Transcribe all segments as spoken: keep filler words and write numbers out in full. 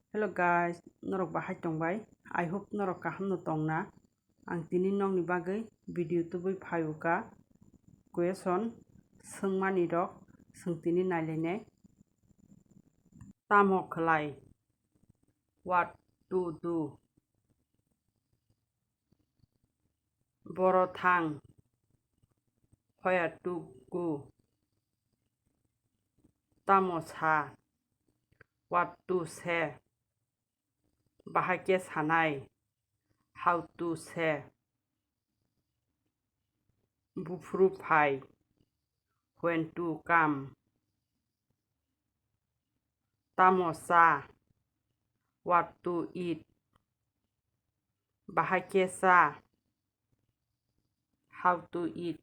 Hello guys, norok bahai tongbai? I hope norok kaham no tongna. Ang tini nokni bagwi video tubui phaiwkha. Question swngmani rok swng tini nailainai. Tamo khlai? What to do? Boro thang? Where to go? Tamo sa? What to say? Bahai khe sanai? How to say? Buphuru phai? When to come? Tamo cha? What to eat? Bahai khe cha? How to eat?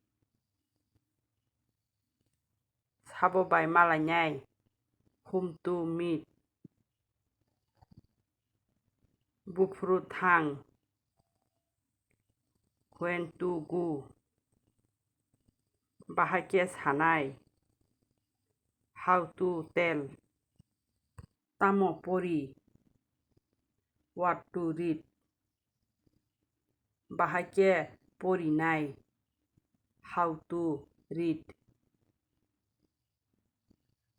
Sabo bai malainai? Whom to meet? Buphuru thang? When to go? Bahai khe sanai? How to tell? Tamo pori? What to read? Bahai khe porinai? How to read?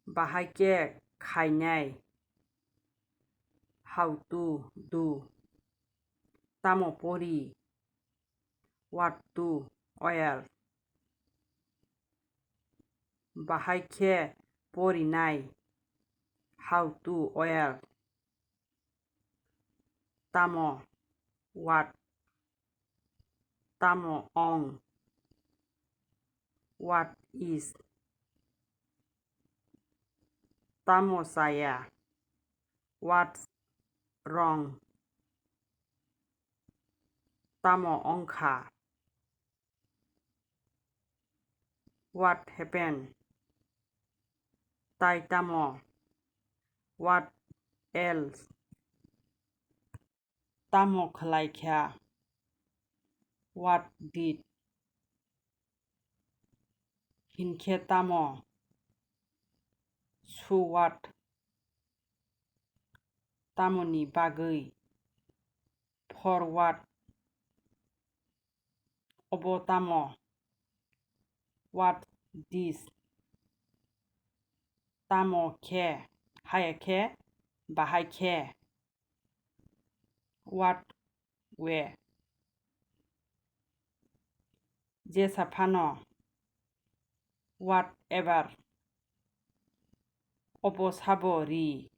Bahai khe khainai? How to do? Tamo pori? What to wear? Bahai khe porinai? How to wear? Tamo? What? Tamo ong? What is? Tamo chaya? What's wrong? Tamo ongkha? What happened? Tai tamo? What else? Tamo khlai kha? What did? Hinkhe tamo? So what? Tamoni bagwi? For what? Obo tamo? What this? Tamo khe? Haya khe? Bahai khe? What way? Jesa phano? Whatever. Obo sabo ri?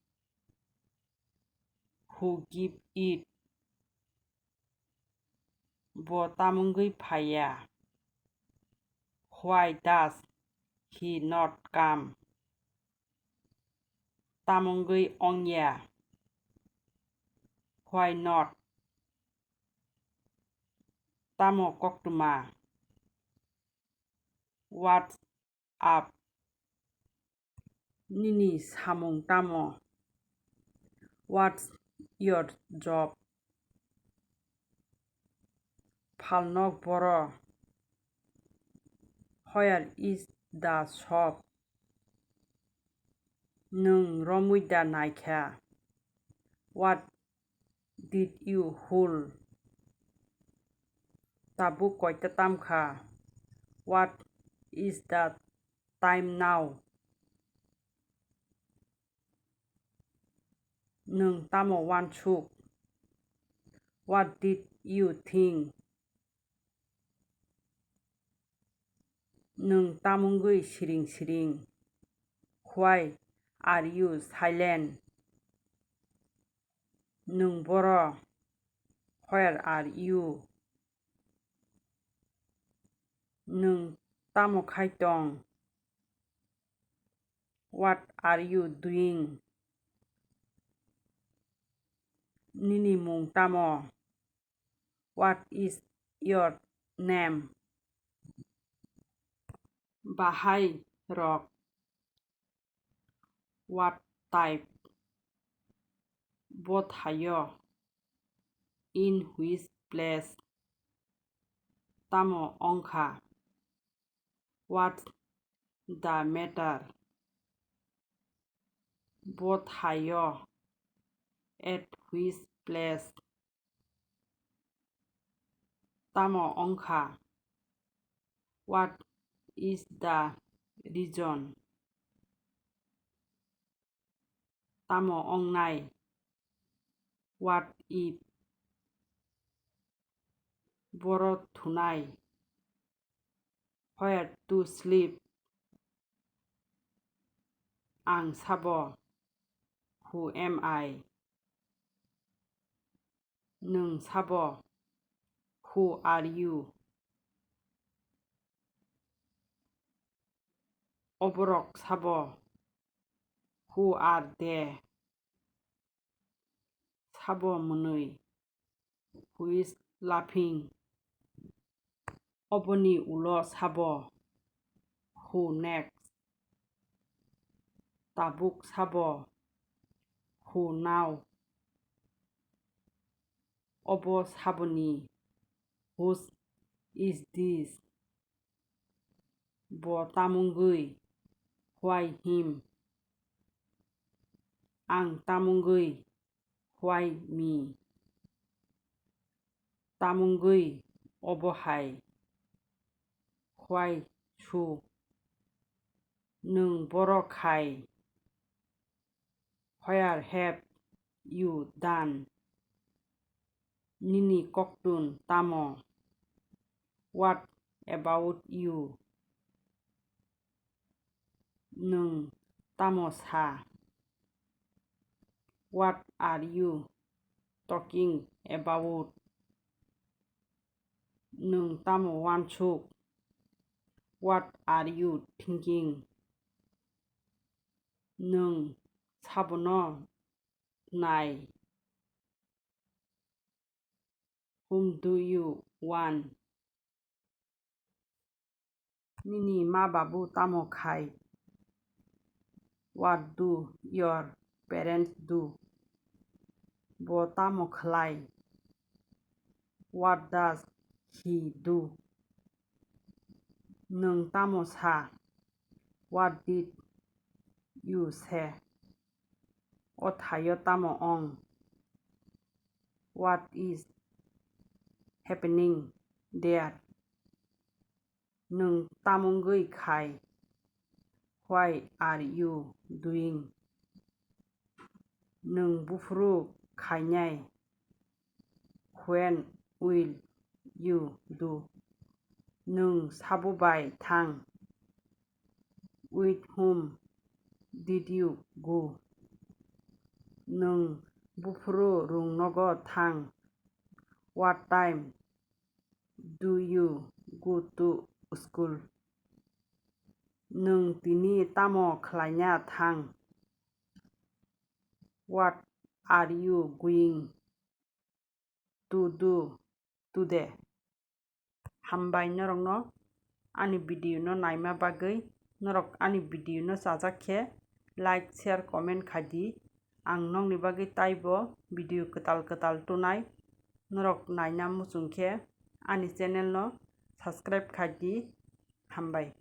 Who give it? Bo tamungwi phaiya? Why does he not come? Tamungwi ongya? Why not? Tamo koktwma? What's up? Nini samung tamo? What's your job? Phalnok boro? Where is the shop? Nwng romwi da naikha? What did you hold? Tabuk koita tamkha? What is the time now? Nwng tamo uansuk? What did you think? Nwng tamungwi siring siring? Why are you silent? Nwng boro? Where are you? Nwng tamo khai tong? What are you doing? Nini mung tamo? What is your name? Bahai rok? What type? Bothayo? In which place? Tamo ongkha? What's the matter? Bothayo? At which place? Tamo wngkha? What is the reason? Tamo wngnai? What if? Boro thunai? Where to sleep? Ang sabo? Who am I? Nwng sabo? Who are you? Oborok sabo? Who are they? Sabo mwnwi? Who is laughing? Oboni ulo sabo? Who next? Tabuk sabo? Who now? Obo saboni? Whose is this? Bo tamungwi? Why him? Ang tamungwi? Why me? Tamungwi? Obo hai? Why so? Nwng boro khai? Where have you done? Nini koktun tamo? What about you? Nwng tamo sa? What are you talking about? Nwng tamo uansuk? What are you thinking? Nwng sabono nai? Whom do you want? Nini ma babu tamo khai? What do your parents do? Bo tamo khlai? What does he do? Nwng tamo sa? What did you say? O thaio tamo wng? What is happening there? Nwng tamungwi khai? Why are you doing? Nwng buphuru khainai? When will you do? Nwng sabo bai thang? With whom did you go? Nwng buphuru rwng nogo thang? What time do you go to school? Nwng tini tamo khlaina thang? What are you going to do today? Hambai norokno ani video no naima bagwi. Norok ani video no chajak khe like, share, comment khai di. Ang nokni bagwi taibo video kwtal kwtal tunai. Norok naina muchung khe ani channel no subscribe khai di. Hambai.